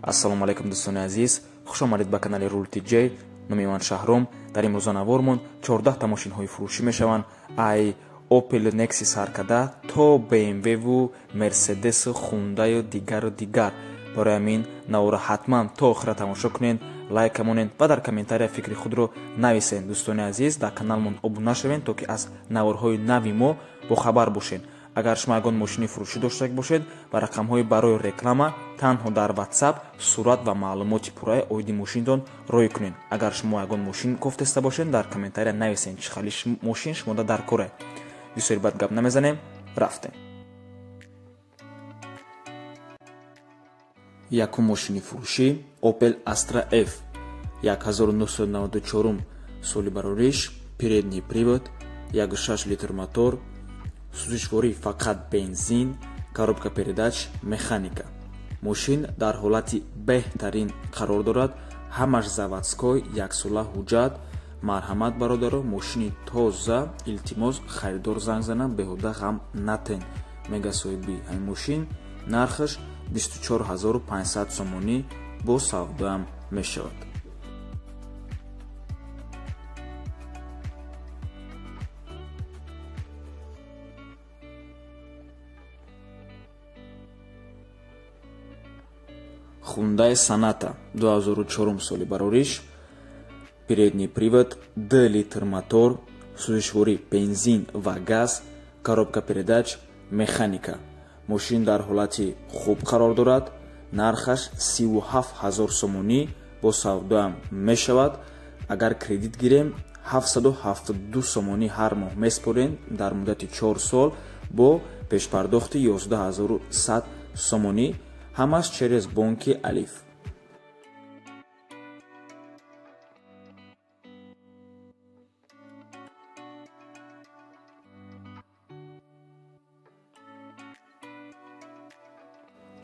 Ассалому алайкум дӯстони азиз, хуш омадед ба канали Рул TJ. Номи ман Шаҳром. Дар имрӯза навормон 14 та мошинҳои фурӯшӣ мешаванд. Ай Opel Nexi саркада то BMW-ву Mercedes, Hyundai-ю дигару дигар. Барои ҳамин наворро ҳатман то охира тамошо кунед, лайк монед ва дар комментария фикри худро нависед. Дӯстони азиз, дар каналмон обуна шавед, то ки аз наворҳои нави мо бохабар бошед. Агар шумо ягон мошини фурӯшӣ дошта бошед, ба рақамҳои барои реклама танҳо дар WhatsApp сурат ва маълумоти пурраи оиди мошинтон рой кунед. Агар шумо ягон мошин кофтеста бошед, дар комментария нависед, чӣ хали мошин шумода дар коре. Бисёри бад гап намезанем, рафтем. Якум мошини фурӯшӣ Opel Astra F 1994 соли барориш, передний привод, 1.6 литр мотор, сӯзишворӣ фақат бензин, коробка передач, механика. Мошин дар ҳолати беҳтарин қарор дорад, ҳамаш заводской, яксола ҳуҷҷат. Марҳамат бародаро, мошини тоза, илтимос харидор занг занам, беҳуда ғам натен. Мега соҳиби ҳамин мошин, нархаш 24500 сомонӣ бо савдоам мешавад. Hyundai Sonata 2004 соли барориш, передний привод, 2 литр мотор, сӯзишворӣ бензин ва газ, коробка передач, механика. Мошин дар ҳолати хуб қарор дорад, нархаш 37000 сомонӣ бо савдоам мешавад. Агар кредит гирем, 772 сомонӣ ҳар моҳ меспорем дар муддати 4 сол бо пешпардохти 11100 сомонӣ, ҳамаш через бонки Алиф.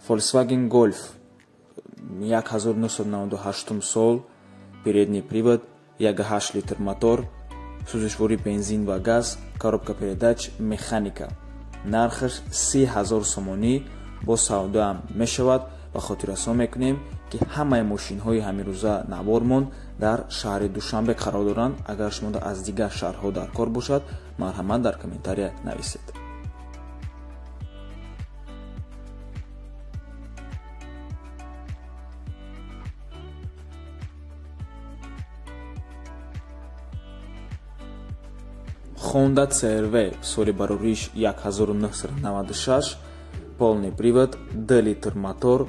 Volkswagen Golf 1998 сол, передний привод, 1.8 литр мотор, сӯзишворӣ бензин ва газ, коробка передач, механика. Нархаш 30000 сомонӣ бо савдоам мешавад. Ва хотиррасон мекунем, ки ҳамаи мошинҳои ҳамирӯза навормон дар шаҳри Душанбе қарор доранд. Агар шумо аз дигар шаҳрҳо дар кор бошад, марҳамат дар комментария нависед. Honda CR-V соли барориш 1996, полный привод, 2 литр мотор,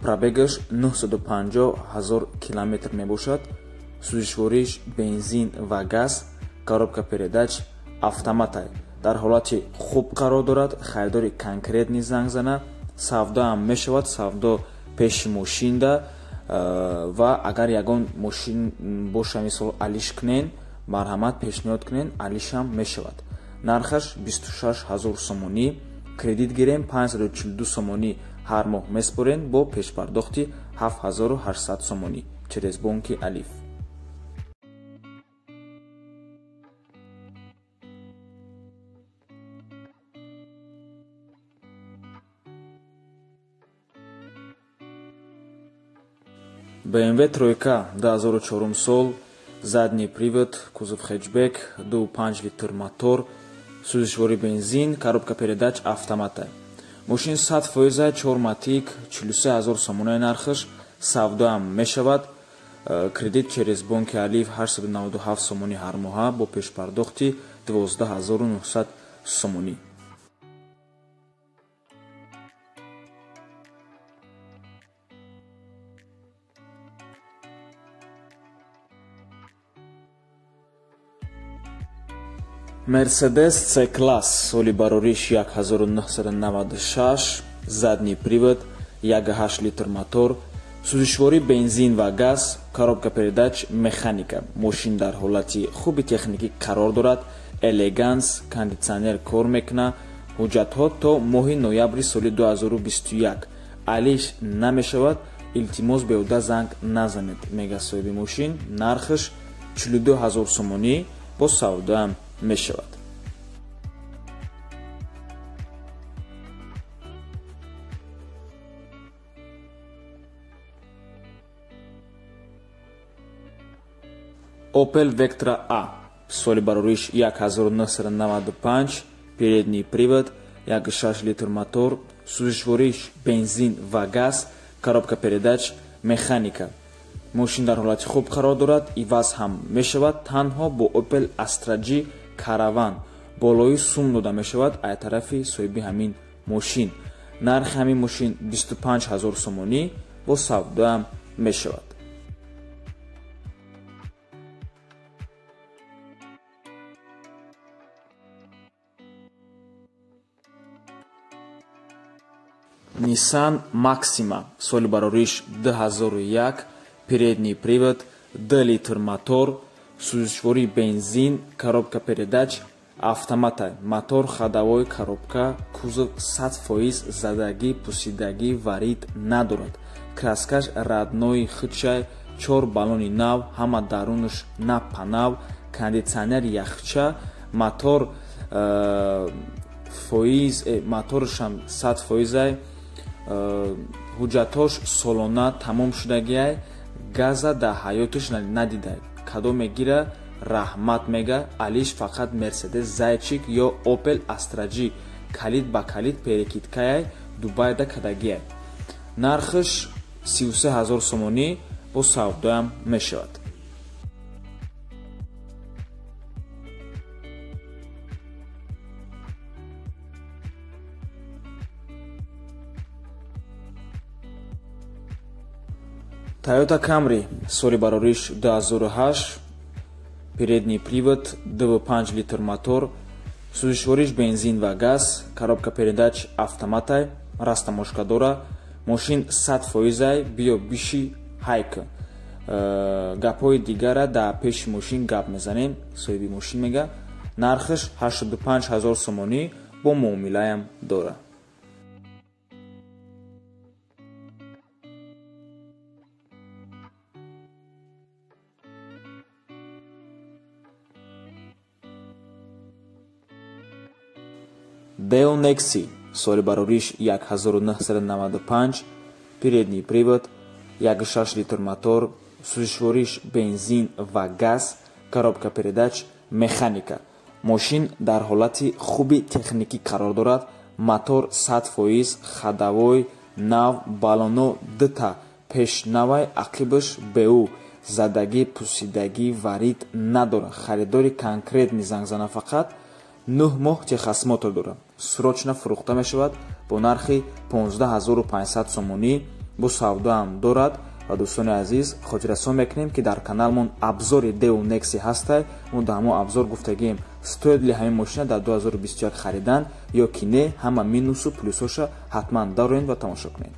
пробегаш 950 000 километр мебошад, сӯзишвориш бензин ва газ, коробка передач, автоматай. Дар ҳолати хуб қарор дорад, харидори конкретни занг зана, савдоам мешавад, савдо пеши мошинда. Ва агар ягон мошин боша, мисол алиш кунен, марҳамат пешниҳод кунен, алишам мешавад. Нархаш 26000 сомонӣ, кредит гирем 542 сомонӣ ҳар моҳ меспорен бо пешпардохти 7800 сомонӣ через бонки Алиф. BMW тройка 2004 сол, задний привод, кузов хэтчбек, 2.5 литр мотор, сӯзишворӣ бензин, коробка передач, автомата. Мошин 100%, 4 матик, 43000 сомонаи нархаш, савдоам мешавад. Кредит через бонки Алиф 897 сомонӣ ҳар моҳа бо пешпардохти 12900 сомонӣ. Mercedes C-Class соли барориш 1996, задний привод, 1.8 литр мотор, сӯзишворӣ бензин ва газ, коробка передач, механика. Мошин дар ҳолати хуби техникӣ қарор дорад, элеганс, кондитсионер кор мекунад, ҳуҷҷатҳо то моҳи ноябри соли 2021 алиш намешавад. Илтимос беҳуда занг назанед, мега соҳиби мошин. Нархаш 42000 сомонӣ бо савдоам мешавад. Opel Vectra A соли барориш 1995, передний привод, 1,6 литр мотор, сӯзишвориш бензин ва газ, коробка передач механика. Мошин дар ҳолати хуб қарор дорад, иваз ҳам мешавад танҳо бо Opel Astra G Caravan. Болои сум дода мешавад ай тарафи соҳиби ҳамин мошин. Нархи ҳамин мошин 25 000 сомонӣ бо савдоам мешавад. Nissan Maxima соли барориш 2001, передний привод, 2 литр мотор, сӯзишвории бензин, коробка передач автомата, мотор ходовой коробка, кузов 100% задагӣ, пусидагӣ, варид надорад. Краскаш родной худшай, 4 баллони нав, ҳама дарунаш напанав, кондитсионер яхча, мотор фоиз, моторшам 100%, ҳуҷҷатош солона тамом шудагиай, газа дар ҳаёташ надидай. Кадом мегира раҳмат мега, алиш фақат Mercedes Зайчик ё Opel Astra G, калид ба калид перекидкаяй, Дубайда кадагиай. Нархаш 33 000 сомонӣ бо савдоям мешавад. Toyota Camry соли барориш 2008, передний привод, 2,5 литр мотор, сӯзишвориш бензин ва газ, коробка передач автоматай, растамошка дора, мошин 100%, биё биши ҳайк. Гапҳои дигара дар пеши мошин гап мезанем, соҳиби мошин мега. Нархаш 85 000 сомонӣ бо муомилаям дора. Daewoo Nexi соли барориш 1995, передний привод, 1,6 литр мотор, сӯзишвориш бензин ва газ, коробка передач механика. Мошин дар ҳолати хуби техникӣ қарор дорад, мотор 100%, ходовой нав, баллоно дута пешнавай, ақибаш БУ, задагӣ, пусидагӣ, варид надорад. Харидори конкретни зангзана фақат 9 моҳ техосмотр дорад. Срочно фурӯхта мешавад бо нархи 15500 сомонӣ, бо савдоам дорад. Ва дӯстони азиз, хотиррасон мекунем, ки дар каналмон абзори Daewoo Nexi ҳастай. Мо дар ҳамон абзор гуфтагием, стоит ли ҳамин мошина дар 2021 харидан ё ки не, ҳама минусу плюсҳоша ҳатман дароед ва тамошо кунед.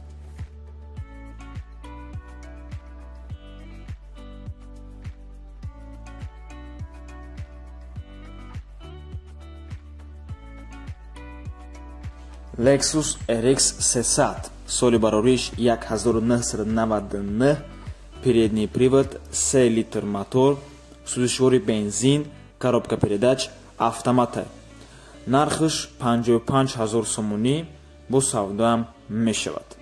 Lexus RX 300 соли барориш 1999, передний привод, 3 литр мотор, сӯзишвори бензин, коробка передач автомата. Нархаш 55 000 сомонӣ бо савдоам мешавад.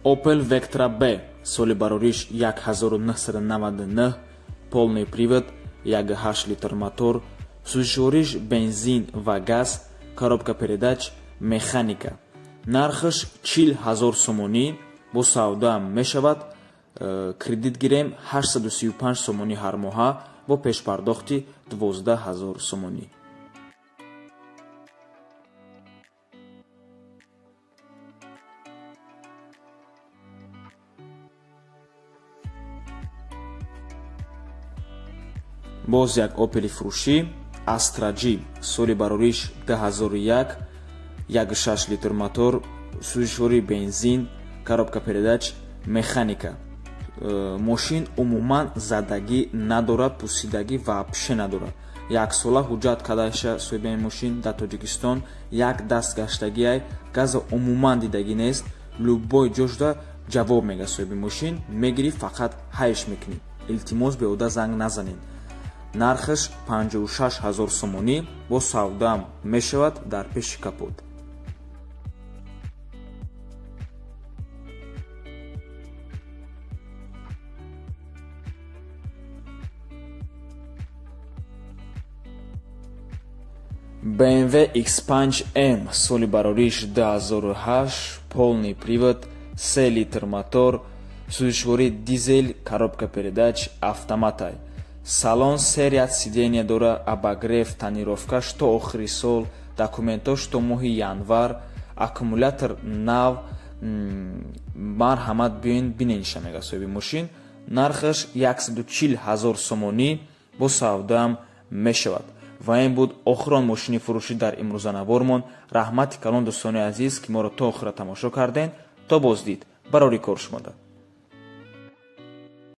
Opel Vectra B соли барориш 1999, полный привод, 1,8 литр мотор, сӯзишвориш бензин ва газ, коробка передач механика. Нархаш 40 000 сомонӣ бо савдоам мешавад. Кредит гирем 835 сомонӣ ҳар моҳа бо пешпардохти 12 000 сомонӣ. Боз як Opel фурӯшӣ Astra G соли барориш 2001, 1,6 литр мотор, сӯзишвории бензин, коробка передач механика. Мошин умуман задагӣ надорад, пусидагӣ вообще надорад. Як сола ҳуҷҷат кадаша соҳиби мошин дар Тоҷикистон, як даст гаштагиай, газа умуман дидагӣ нест. Любой ҷошда ҷавоб мега соҳиби мошин, мегирӣ фақат ҳайш мекунӣ. Илтимос беода занг назанед. Нархаш 56 ҳазор сомонӣ, бо савдоам мешавад дар пеши капот. BMW X5 M, соли барориш 2008, полный привод, 3 литр мотор, сӯзишвории дизель, коробка передач автоматай. Салон се ряд сидения дора, обогрев, тонировкаш то охири сол, документош то моҳи январ, аккумулятор нав. Марҳамат, биёин бинениша, мега соҳиби мошин. Нархаш 140 ҳазор сомонӣ, бо савдоам мешавад. Ва ин буд охирон мошини фурӯшӣ дар имрӯзанавормон. Раҳмати калон, дӯстони азиз, ки моро то охира тамошо кардем. То боздид, барори кор шумода.